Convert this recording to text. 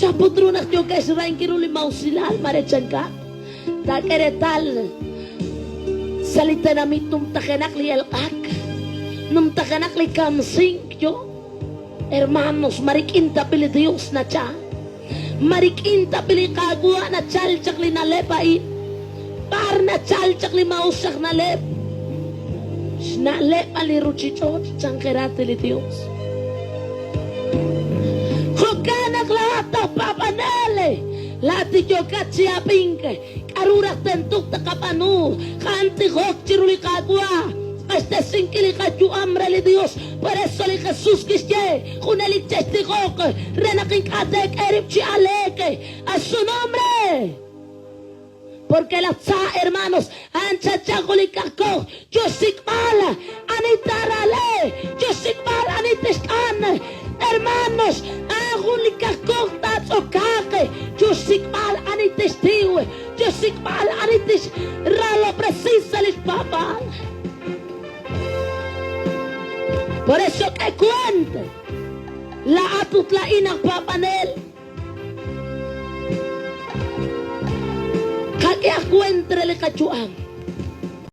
Chan put ru naq yookex xrahinkil ru li maa'usilal mare chankaq? Taak'e reetal sa' li tenamit numtajenaq li elq'ak, numtajenaq li kamsink yo. Hermanos, ma rik'in tab'i' li Dios nachal? Ma rik'in tab'i' li Qaawa' nachal chaq li na'leb' a'in? B'ar nachal chaq li maa'us aj na'leb'? Xna'leb' b'an li ruchich'och', chan qe raatin li Dios. Jo'kan naq laa'at aj paab'anel, laa'at li yookat chi ab'ink, K'aru raj tento tqab'aanu? A'an tijok chiru li Qaawa', xq'axtesinkil li qayu'am re li Yos. Por eso li Jesús kixye, Junelik chextijoq re naq ink'a' teek'e eerib' chi aleek. A su nombre! Porque laj tza, hermanos, a'an chanchan jun li kaqkoj, yo xsik'b'al ani taarale, yo xsik'b'al ani tixk'an. Hermanos, a'an jun li kaqkoj taatz'okaaq, yo xsik'b'al ani tixtiw, yo xsik'b'al ani tixralob'resi sa' li xpaab'aal. Por eso k'e kuent, laa'at ut laa'in aj paab'anel. Qak'ehaq kuent re li qayu'am.